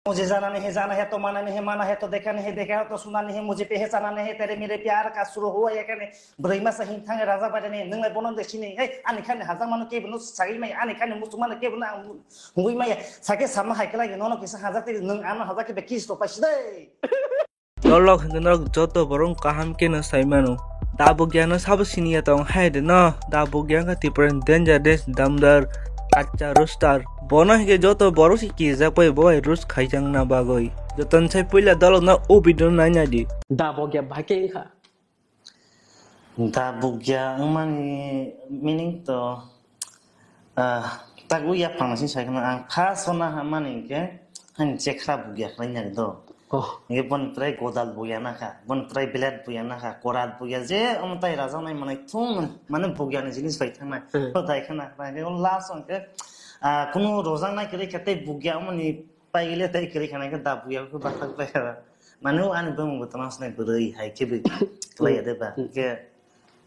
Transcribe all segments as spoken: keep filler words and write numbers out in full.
मुझे जाना नहीं है, जाना है तो माना नहीं है, माना है तो देखा नहीं है, देखा है तो सुना नहीं है, मुझे पे है जाना नहीं है, तेरे मेरे प्यार का शुरू हुआ ये कहने, bwrwi masa him thang raja bai ni, nwng lai bono de sini, hey, ani khani hajak mano ke bono sagwi mai, ani khani musuk mano ke bono ang hungwi mai, sake sama hai kala nono kisa hajak te nwng ano hajak ke be kiss to paisi dei. Dolok hwnkhe norok joto borok kaham khe no sai mano. Da Bugya no sabo siniya tong hai de no. Da Bugya wngkha Tripura ni dangerous damdar kacha roaster. Bono hwnkhe joto borok se kijak bai bo bai roast khaijakna bagwi. Joto ni sai puila dolok no o video no nai nai di. Da Bugya bai khe wngkha. Da Bugya wngmani meaning to, ah, tak o yaphang sing sai khna ang first o na ha mani hwnkhe hani chekra Bugya khlai nai do. Oh. Hwnkhe boni prai godal Bugya na kha, boni prai blade Bugya na kha, korat Bugya je omo tai rajak nai manai thung mane Bugya ni jinis bai thang nai. Hmm. To dai khna hwnkhe o last o hwnkhe, ah, kunu rojak nai kwrwi khe tei Bugya omo ni pai gele tei kwrwi khana khe da Bugya khe bathak pai kha. Mane o ani bumung bo tong sinai bwrwi hai khe bo khlai ya de ba. Khe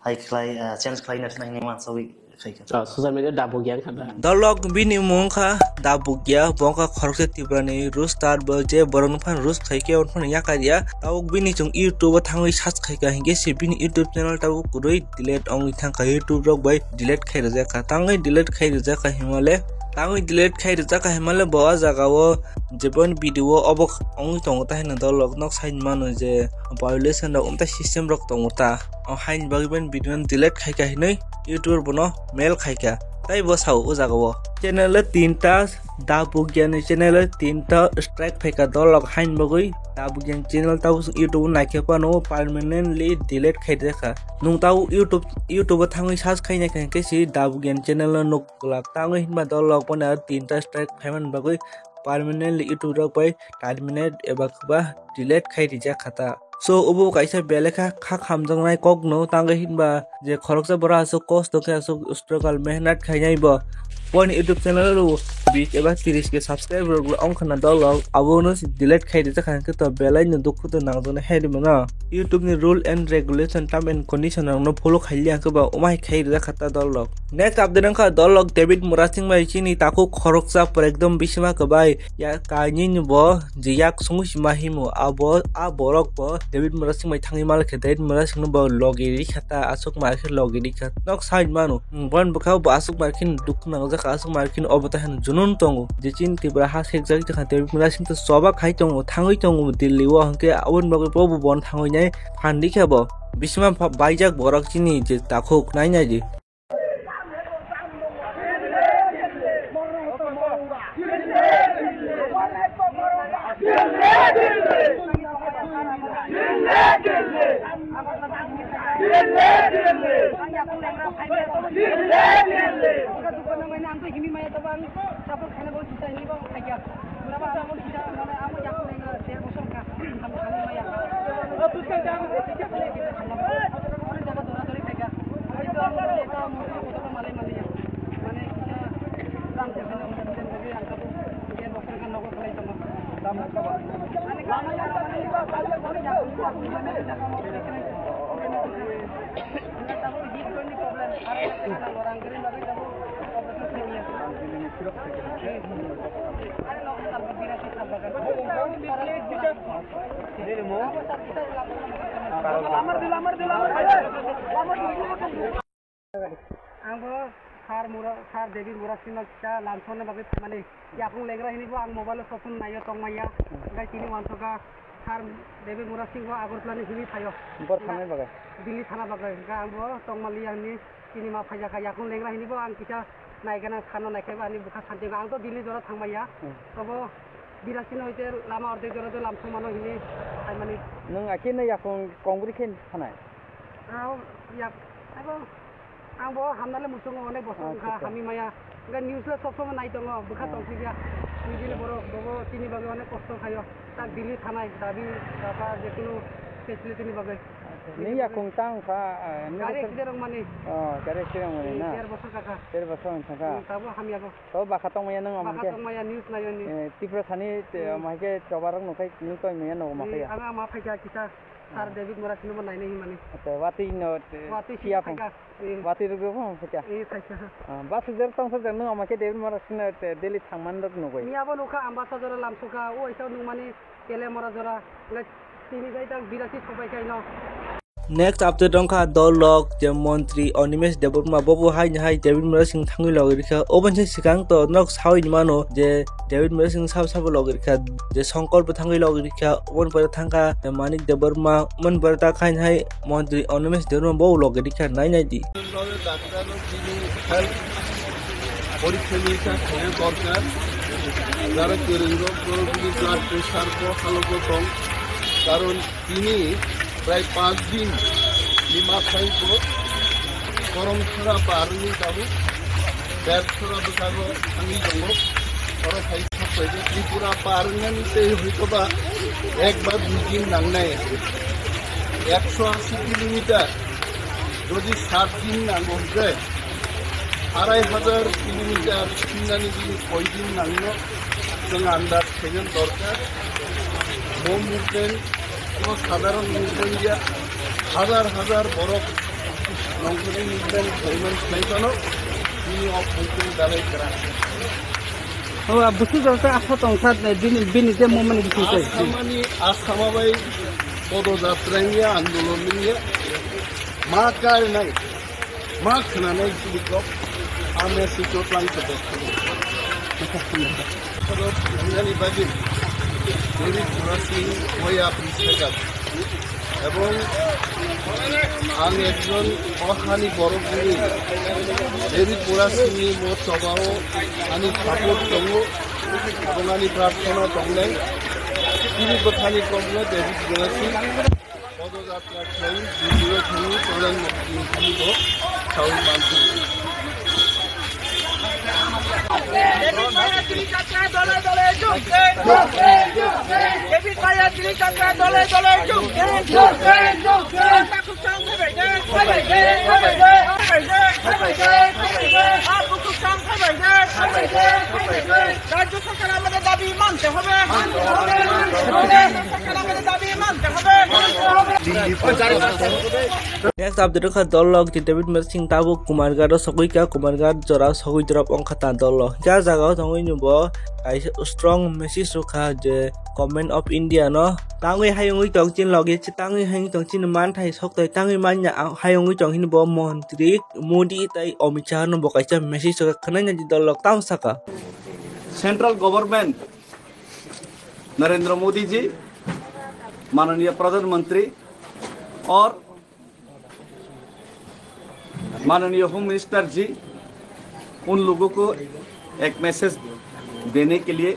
hai khlai, ah, change khlai na sinai hinwi uansugwi khai kha. Ah, social media da Bugya wngkha da. Dolok bini mung kha da Bugya, bo kha khoroksa Tripura ni roaster bo je borok no phano roast khai khe on phano yakar ya. Tabuk bini chwng YouTube o thangwi search khai kha hinkhe se bini YouTube channel tabuk kwrwi delete wngwi thang kha, YouTube rok bai delete khai rwjak kha. Tangwi delete khai rwjak kha himale, tangwi delete khai rwjak kha himale bo o jaga o jeboni video o obo wngwi tongo ta hino dolok nok sai mano je violation rok wngtai system rok tongo ta. O haini bagwi bini video no delete khai kha hinwi YouTube bono mail khai kha. Tai bo sao o jaga o. Channel o tinta da Bugya ni channel o tinta strike phai kha dolok haini bagwi da Bugya ni channel tabuk YouTube o naikhe phano permanently delete khai rwjak kha. Nwng tabuk YouTube, YouTube o thangwi search khai nai kha hinkhe se da Bugya ni channel no nuk glak. Tangwi hinba dolok bono tinta strike phaimani bagwi permanently YouTube rok bai terminate eba kwba delete khai rijak kha ta. So, obo kaisa belai kha kha khamjaknai kokno, tangwi hinba je khoroksa borok aswk kosto khe aswk struggle mehnat khainai bo. Boni YouTube channel o bis eba tris ke subscriber rok wngkha na dolok, abono se delete khai rijak kha hinkhe to belai no dukhu to nangjaknai hai rwmano. YouTube ni rule and regulation, term and condition rok no follow khailiya hinkhe ba omo hai khai rijak kha ta dolok. Next update wngkha dolok David Murasing bai chini takhuk khoroksa pore ekdom bisima kwbai ya kainwi ni bo je yak sungwi sima himo abo a borok bo David Murasing bai thangwi malkhe David Murasing no bo logi rikha ta aswk ma khe logi rikha nok side mano bon bwkha bo aswk ma khe dukhu nangjak aswk ma khe obo ta hwn junun tongo je chini Tripura ha sekjak tei David Murasing to choba khai tongo thangwi tongo Delhi o hwnkhe aboni bagwi bo bo bon thangwi nai phan rikha bo bisima baijak borok chini je takhuk nai nai di. Ang bo sir Mura-, sir David Murasing no kisa lamsokna bagwi phaimani. Yakung lengra hini bo ang mobile o sopung naio tongmaya. Hwnkhe tini uansukha sir David Murasing bo Agartala ni himwi phaio. Bor thangna bagwi? Delhi thana bagwi. Hwnkhe ang bo tongmaliya hwnwi tini ma phaijakha. Yakung lengra hini bo ang kisa naigana sano naikhe bo ani bwkha santi wngkha. Ang to Delhi jora thangmaya. Hmm. Tobo Birasing no hoite lama ordek jora do lamsokmano hini phaimani. Nwng akhe no yakung kongbri khe thanai? Ang yak-, abo Ang bo hamnale muchungo onek bosor wngkha, acha, acha, hamwi maya. Hwnkhe news le sob somoi nai tongo, bwkha, hmm, tongphikya. Nijini borok bobo chini bagwi onek kosto khaio. Tak Delhi thanai, dabi, dapa, jekunu facility ni bagwi. Acha, nini yakung tang kha, ah, nini gari bosor accident wngmani. Oh, gari accident wngmani na? Ter bosor kakha. Ter bosor wngkha kha? Hmm, tabo hamya bo. Tabo bwkha tongmaya nwng omo khe? Bwkha tongmaya, news naio ni. Eh, Tripura sani, eh, hmm, omo hai khe choba rok nukhai nwng tongmaya nogo ma khaya? Ang ma phaikha kisa. Sir David Murasing no bo nainai himani. Acha, watwi no, te, Watwi si kiya phang. Thaka. Eh. Watwi rwgwi phang phaikha. Eh, phaikha. Ah, bus jar tong sajak nung ama khe David Murasing no, te, Delhi thangman rok nugwi. Miya bo nukha ambassador lamsukha, o isa nungmani kele mora jora. Ngai tini jai tak birasi sopai khaino. Next update wngkha dol rok je montri Animesh Debbarma bobo hai hai David Murasing thangwi logwi rikha. Oboni se swkang to norok sawi mano je David Murasing sabo sabo logwi rikha, je Shankar bo thangwi logwi rikha, oboni pore thangkha Manik Debbarma, oboni pore ta khai hai montri Animesh Debbarma bo logwi rikha, nai nai di. ডাক্তারও যিনি হেলথ পরীক্ষা নিরীক্ষা করার দরকার, যারা কেরোইন রোগ, blood pressure, হালকো কম, কারণ তিনি প্রায় পাঁচ দিন নিমা খাইব, গরম ছাড়া পারনি যাবো, ব্যাগ ছাড়া তো যাবো, আমি যাবো, ওরা খাই থাকবে যে ত্রিপুরা পারনি নিতে হয়তো বা একবার দুই দিন নাংনায় একশো আশি কিলোমিটার যদি সাত দিন নাঙো হইতে আড়াই হাজার কিলোমিটার তিনদানি যদি ছয় দিন নাঙো, जों আন্দাজ সেজন দরকার। No movement কোনো সাধারণ movement ya, হাজার হাজার বরফ নংসনি movement payment খাইতানো, তিনি অফ হইতে দাঁড়াই করা। O, busu jora ta asa tong sa, bini, bini je moment busu tong. আসামানি আসামাবাই পদযাত্রা নিয়ে আন্দোলন নিয়ে মা কার নাই, মা খানা নাই, চুলি কম, আমি আসি চোট লাগছে। Rani bagwi David Murasing moi apni sekat. Ebong ang ekjon o hani borok bini David Murasingni mo chobao ani support tongo, ebong ani prarthana tongnai. Tini bwthani kokno David Murasing পদযাত্রা খাই দিল্লিও খাই প্রধানমন্ত্রী খাই সাউথ মানসিং। রাজ্য সরকার আমাদের দাবি মানতে হবে। রাজ্য সরকার আমাদের দাবি মানতে হবে। Next update wngkha dol rok je David Murasing tabuk Kumarghat o sogwi kha, Kumarghat jora sogwi drop wngkha ta dol rok. Hingke ah jaga o tongwi ni bo kaisa strong message rwkha je Government of India no tangwi hayungwi tong chini loge, tangwi hayungwi tong chini manthai soktoi tangwi manya hayungwi tong hini bo montri Modi tei Amit Shah no bo kaisa message rwkha, khwnai nai di dol rok tamo saka. Central government, Narendra Modi ji, माननीय प्रधानमंत्री और माननीय home minister जी, उन लोगों को एक मैसेज देने के लिए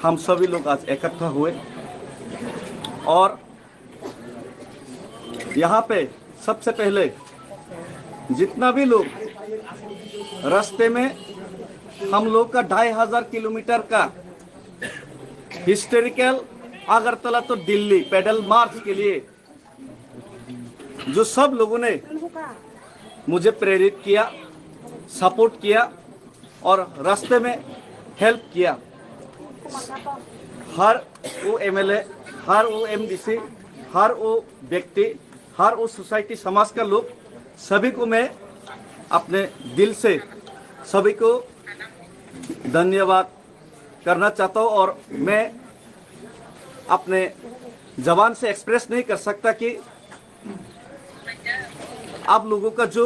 हम सभी लोग आज इकट्ठा हुए और यहाँ पे सबसे पहले जितना भी लोग रास्ते में हम लोग का ढाई हजार किलोमीटर का हिस्टोरिकल अगरतला तो दिल्ली पैडल मार्च के लिए जो सब लोगों ने मुझे प्रेरित किया, सपोर्ट किया और रास्ते में हेल्प किया, हर वो एमएलए, हर वो एमडीसी, हर वो व्यक्ति, हर वो सोसाइटी, समाज का लोग, सभी को मैं अपने दिल से सभी को धन्यवाद करना चाहता हूँ और मैं अपने जबान से एक्सप्रेस नहीं कर सकता कि आप लोगों का जो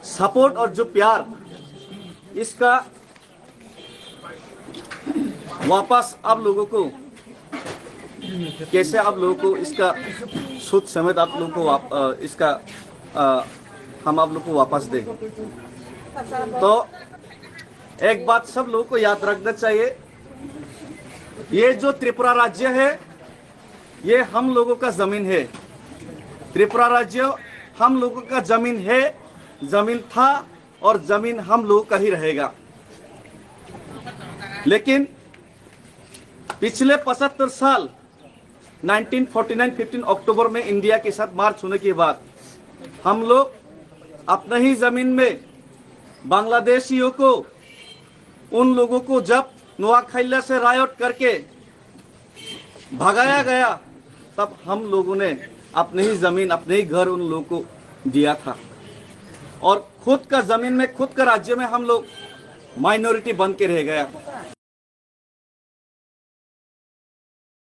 सपोर्ट और जो प्यार, इसका वापस आप लोगों को कैसे, आप लोगों को इसका सूद समेत आप लोगों को वाप-, अ, इसका, अ, हम आप लोग को वापस दें। तो एक बात सब लोगों को याद रखना चाहिए, ये जो त्रिपुरा राज्य है, ये हम लोगों का जमीन है। त्रिपुरा राज्य हम लोगों का जमीन है, जमीन था और जमीन हम लोगों का ही रहेगा। लेकिन पिछले पचहत्तर साल, नाइनटीन फ़ोर्टी नाइन फ़िफ़्टीन अक्टूबर में इंडिया के साथ मार्च होने के बाद हम लोग अपना ही जमीन में बांग्लादेशियों को, उन लोगों को जब नोआखाइला से रायोट करके भगाया गया, तब हम लोगों ने अपने ही जमीन, अपने ही घर उन लोगों को दिया था, और खुद का जमीन में, खुद का राज्य में हम लोग माइनॉरिटी बन के रह गया।